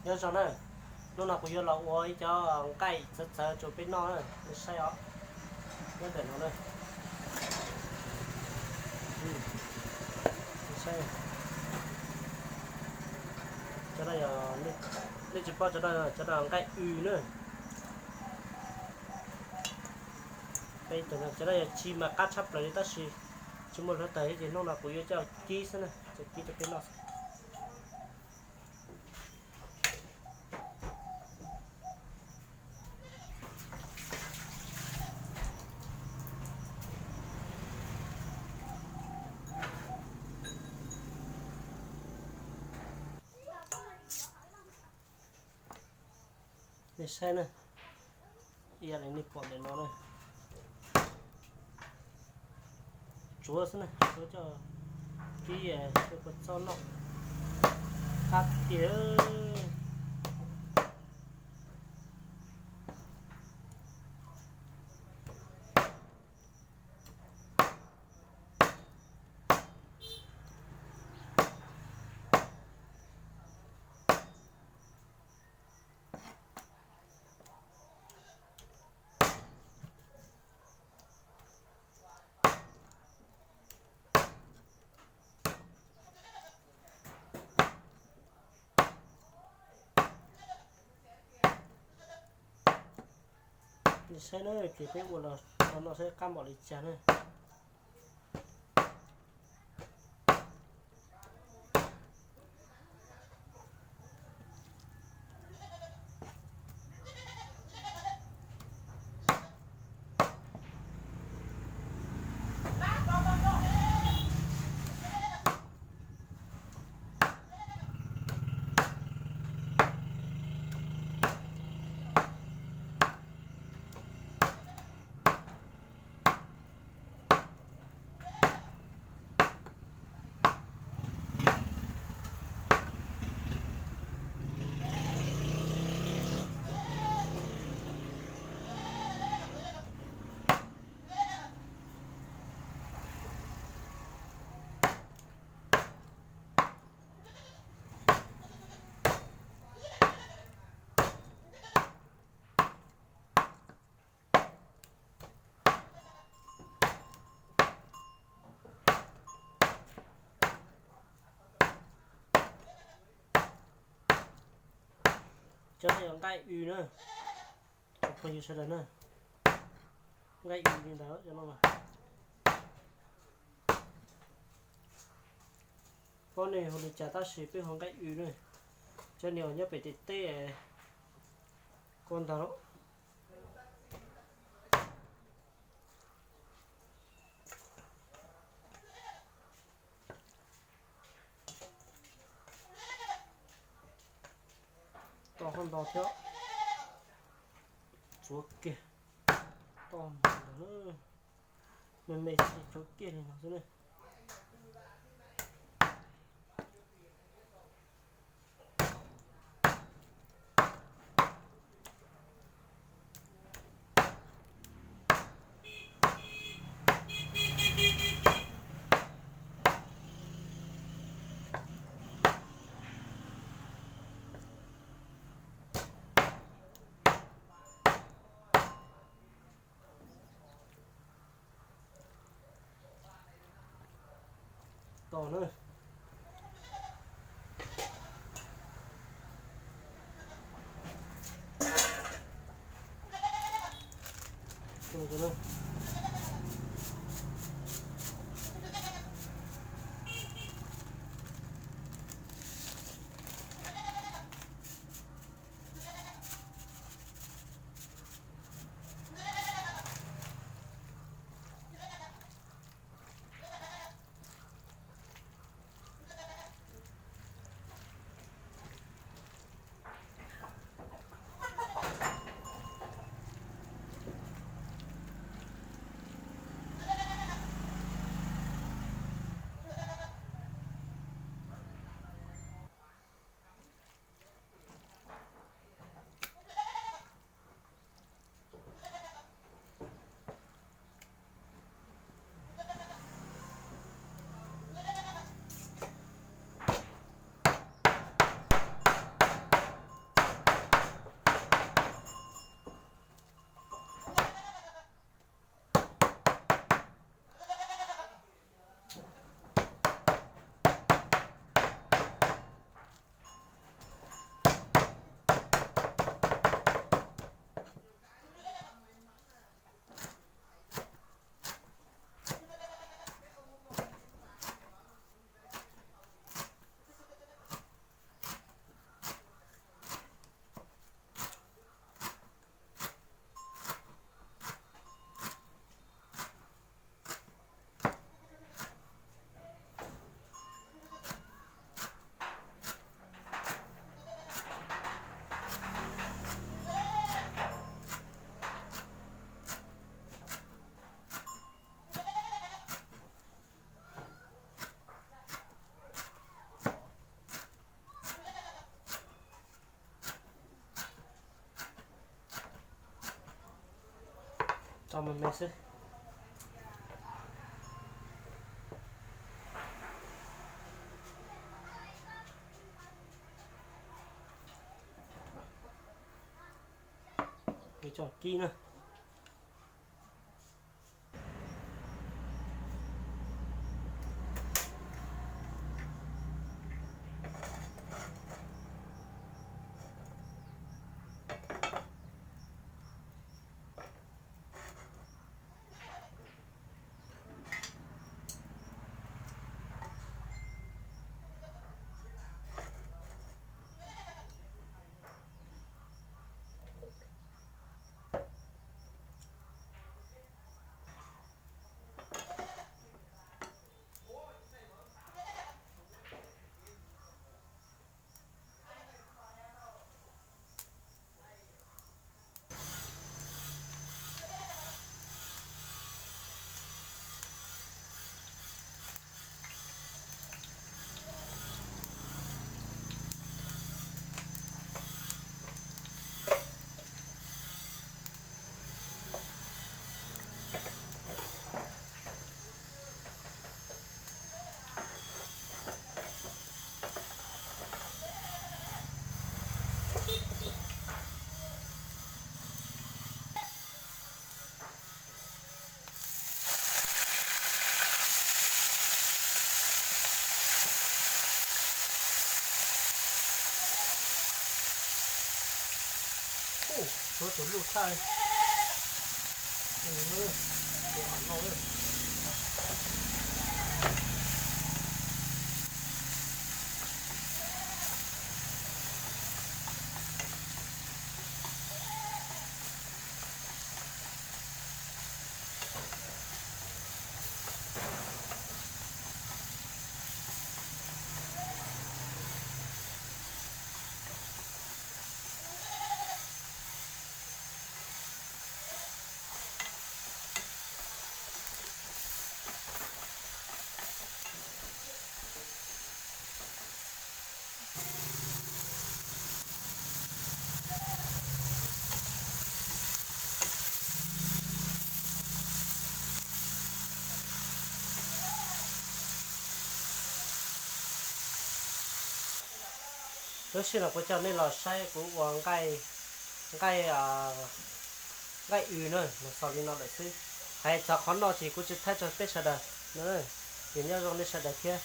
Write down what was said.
Nyob zoo na, hnub no kuv yuav los ua ib cov nqaij txawv txawv rau peb noj na, nej saib os. Nyob ntawm no na. Nej saib, cov no yog, nej tsis paub cov no, cov no nqaij w na. Cov no yog tsis mas qab tshaj plaws li tab sis tsis muaj hluav taws thiab ces hnub no kuv yuav coj kib xwb na, coj kib rau peb noj xwb. Nej saib na, ib yam li nej pom ntawm no na, tsuav xwb na, tsuav coj kib, ua kua txob noj qab tiag. Nej saib na, ces peb ua los no saib qab npaum li cas na. Cov no yog nqaij w na, cov phooj ywg sawv daws na, nqaij w li ntawd cov no. Paub nej hu li cas tab sis peb hu nqaij w na. Cov niag uas nyob pem tej teb ko ntag lauj. Toj hab ntau thiab. Tsuav kiag. Toj ntau ntag. Me me tsuav kiag li no xwb na. Tau na. Tau me me xwb. Ib tsoom kib na. Ua, tshuav tus luj tshaj. Lub sij no kuv coj nej los saib kuv ua nqaij, nqaij, nqaij w na, los xaus li no lawm xwb. Hais txog qhov noj ces kuv tsis thaij rau peb sawv daws, ces nyob zoo nej sawv daws thiab.